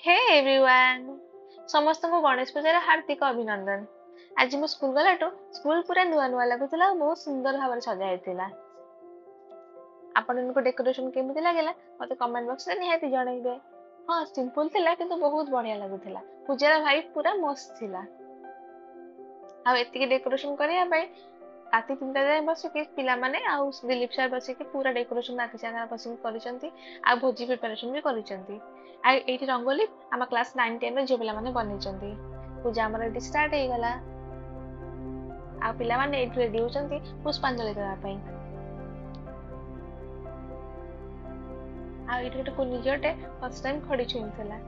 ହେ everyone, ସମସ୍ତଙ୍କୁ ଗଣେଶ ପୂଜାର ହାର୍ଦ୍ଦିକ ଅଭିନନ୍ଦନ। ଆଜି ମୁଁ ସ୍କୁଲ ଗଲାଠୁ ସ୍କୁଲ ପୁରା ନୂଆ ନୂଆ ଲାଗୁଥିଲା ଆଉ ବହୁତ ସୁନ୍ଦର ଭାବରେ ସଜା ହେଇଥିଲା। ଆପଣଙ୍କୁ ଡେକୋରେସନ କେମିତି ଲାଗିଲା ମତେ କମେଣ୍ଟ ବକ୍ସରେ ନିହାତି ଜଣେଇବେ। ହଁ, ସିମ୍ପଲ ଥିଲା କିନ୍ତୁ ବହୁତ ବଢିଆ ଲାଗୁଥିଲା। ପୂଜାର ଭାଇବ ପୁରା ମସ୍ତ ଥିଲା। ଆଉ ଏତିକି ଡେକୋରେସନ କରିବା ପାଇଁ ରାତି 3ଟା ଯାଏଁ ବସିକି ପିଲାମାନେ ଆଉ ଦିଲ୍ଲୀପ ସାର୍ ବସିକି ପୁରା ଡେକୋରେସନ ରାତି ସାରା ବସିକି କରିଛନ୍ତି ଆଉ ଭୋଜି ପ୍ରିପାରେସନ ବି କରିଛନ୍ତି। ଆଉ ଏଇଠି ରଙ୍ଗୋଲି ଆମ କ୍ଲାସ 9 10ର ଝିଅ ପିଲାମାନେ ବନେଇଛନ୍ତି। ପୂଜା ଆମର ଏଇଠି ଷ୍ଟାର୍ଟ ହେଇଗଲା। ଆଉ ପିଲାମାନେ ଏଇଠି ରେଡି ହଉଛନ୍ତି ପୁଷ୍ପାଞ୍ଜଳି ଦେବା ପାଇଁ। ଆଉ ଏଇଠି ଗୋଟେ କୁନି ଝିଅଟେ ଫାର୍ଷ୍ଟ ଟାଇମ ଖଡି ଛୁଇଁଥିଲା।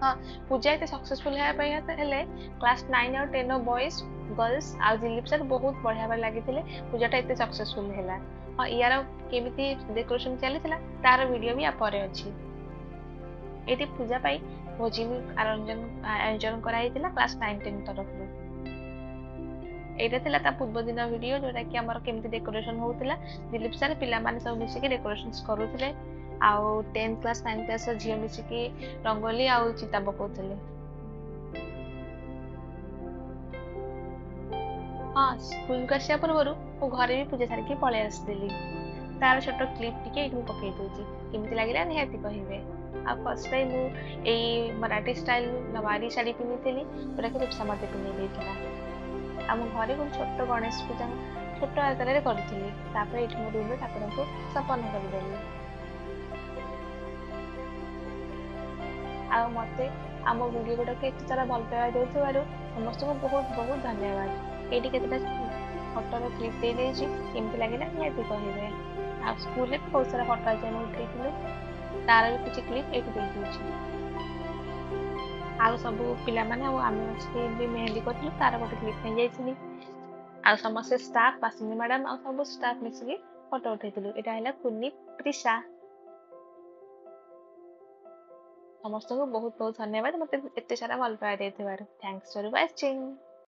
ହଁ, ପୂଜା ଏତେ ସକ୍ସେସଫୁଲ ହେବା ପାଇଁ ହେଲେ କ୍ଲାସ 9 ଆଉ 10ର ବଏଜ, ଗର୍ଲସ ଆଉ ଦିଲ୍ଲୀପ ସାର୍ ବହୁତ ବଢିଆ ଭାବରେ ଲାଗିଥିଲେ। ପୂଜାଟା ଏତେ ସକ୍ସେସଫୁଲ ହେଲା। ହଁ, ୟାର କେମିତି ଡେକୋରେସନ ଚାଲିଥିଲା ତାର ଭିଡିଓ ବି ୟା ପରେ ଅଛି। ଏଇଠି ପୂଜା ପାଇଁ ଭୋଜି ବି ଆୟୋଜନ କରାଯାଇଥିଲା କ୍ଲାସ 9 10 ତରଫରୁ। ଏଇଟା ଥିଲା ତା ପୂର୍ବ ଦିନ ଭିଡିଓ, ଯୋଉଟା କି ଆମର କେମିତି ଡେକୋରେସନ ହଉଥିଲା। ଦିଲ୍ଲୀପ ସାର୍ ପିଲାମାନେ ସବୁ ମିଶିକି ଡେକୋରେସନ କରୁଥିଲେ ଆଉ 10th class 9th କ୍ଲାସର ଝିଅ ମିଶିକି ରଙ୍ଗୋଲି ଆଉ ଚିତା ପକଉଥିଲେ। ହଁ, ସ୍କୁଲକୁ ଆସିବା ପୂର୍ବରୁ ମୁଁ ଘରେ ବି ପୂଜା ସାରିକି ପଳେଇ ଆସିଥିଲି। ତାର ଛୋଟ କ୍ଲିପ୍ ଟିକେ ଏଇଠି ମୁଁ ପକେଇ ଦଉଛି, କେମିତି ଲାଗିଲା ନିହାତି କହିବେ। ଆଉ ଫାର୍ଷ୍ଟ ଟାଇମ୍ ମୁଁ ଏଇ ମରାଠୀ ଷ୍ଟାଇଲ ନୱାରୀ ଶାଢ଼ୀ ପିନ୍ଧିଥିଲି, ଯୋଉଟାକି ରୁପ୍ସା ମତେ ପିନ୍ଧେଇ ଦେଇଥିଲା। ଆଉ ମୁଁ ଘରେ ଗୋଟେ ଛୋଟ ଗଣେଶ ପୂଜା ଛୋଟ ଆକାରରେ କରିଥିଲି। ତାପରେ ଏଇଠି ମୋ ରୁମ୍ରେ ଠାକୁରଙ୍କୁ ସ୍ଥାପନ କରିଦେଲି। ଆଉ ମତେ ଆମ ଭିଡ଼ିଓ ଗୁଡ଼ାକ ଏତେ ସାରା ଭଲ ପାଇବା ଦେଉଥିବାରୁ ସମସ୍ତଙ୍କୁ ବହୁତ ବହୁତ ଧନ୍ୟବାଦ। ଏଇଠି କେତେଟା ଫଟୋର କ୍ଲିପ୍ ଦେଇଦେଇଛି, କେମିତି ଲାଗିଲା ନିହାତି କହିବେ। ଆଉ ସ୍କୁଲରେ ବି ବହୁତ ସାରା ଫଟୋ ଆଜି ଆମେ ଉଠେଇଥିଲୁ, ତାର ବି କିଛି କ୍ଲିପ୍ ଏଇଠି ଦେଇଦେଇଛି। ଆଉ ସବୁ ପିଲାମାନେ ଆଉ ଆମେ ବସିକି ବି ମେହେନ୍ଦି କରିଥିଲୁ, ତାର ଗୋଟେ କ୍ଲିପ୍ ନେଇଯାଇଥିଲି। ଆଉ ସମସ୍ତେ ଷ୍ଟାଫ୍, ବାସିନ୍ଦୀ ମ୍ୟାଡ଼ାମ୍ ଆଉ ସବୁ ଷ୍ଟାଫ୍ ମିଶିକି ଫଟୋ ଉଠେଇଥିଲୁ। ଏଇଟା ହେଲା କୁନି ପ୍ରିସା। ସମସ୍ତଙ୍କୁ ବହୁତ ବହୁତ ଧନ୍ୟବାଦ ମତେ ଏତେ ସାରା ଭଲ ପାଇବା ଦେଇଥିବାରୁ। Thanks for watching.